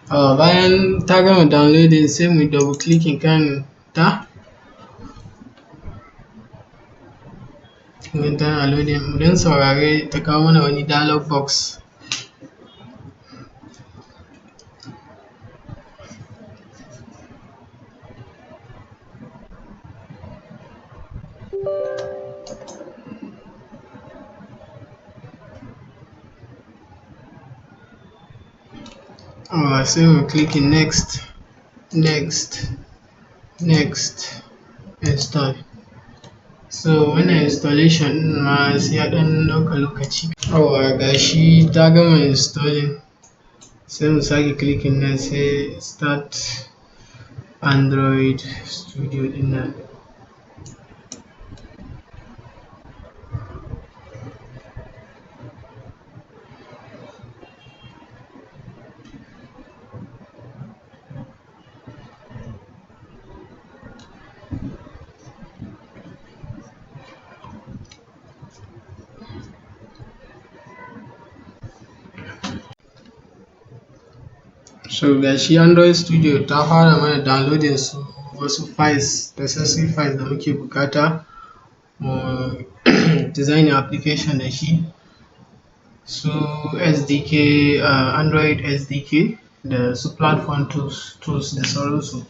Bayan ta gama downloading, sai mu double clicking kan ta. Mun tana loading, mu dan saurare ta kawo mana wani dialog box. Sai mu clicking next, next, next, install. So wannan installation ɗin ma sai ya ɗan ɗauka lokaci. Yawwa, gashi ta gama installing, sai mu sake clicking nan, sai start Android Studio ɗin nan. So gashi Android Studio ta fara mana downloading su wasu files, necessary files da muke buƙata mu design application da shi, su SDK, Android SDK da su platform tools da sauransu.